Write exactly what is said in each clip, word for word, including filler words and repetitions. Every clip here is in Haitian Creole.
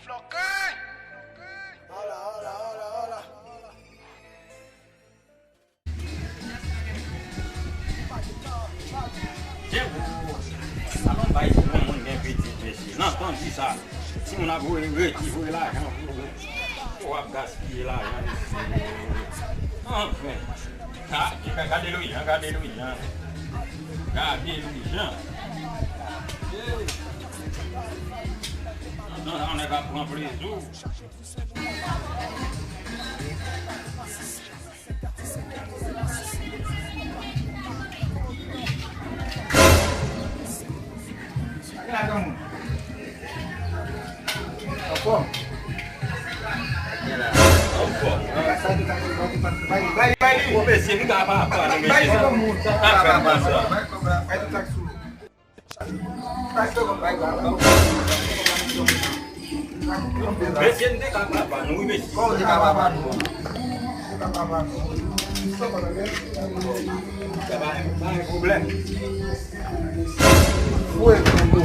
Bloke! Hola, hola, hola, hola. Alon bay timoun gen pitit, mesye. Nan tan di sa, timoun ap voye redi, voye lajan pou ou. Ou ap gaspiye lajan, mesye. Anfen. Ha, gade Louis Jean, gade Louis Jean. Gade Louis Jean. Nan, nan, nèg ap pran plezi. Anfòm. Anfòm. Bay, bay, bay li. Bon, mesye, nou ka papa, nou, mesye. Bay li. Afè konsa. Mesye, n te ka papa nou, wi, mesye. Kòman w te ka papa nou? Te ka papa nou. Sa pa, pa gen pwoblèm. Fwe, fwe.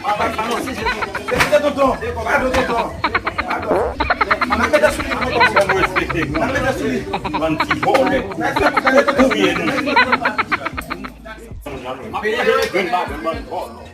Papa, papa, non, si, si, si. Mete tonton. Pardon, tonton. Pardon. Mwen mete sou li, tonton. Fò nou respekte granmoun. Mwen mete sou li. Bann ti vòlè. Mete tonton. Touye nou. Mwen mete sou li, bann vòlè.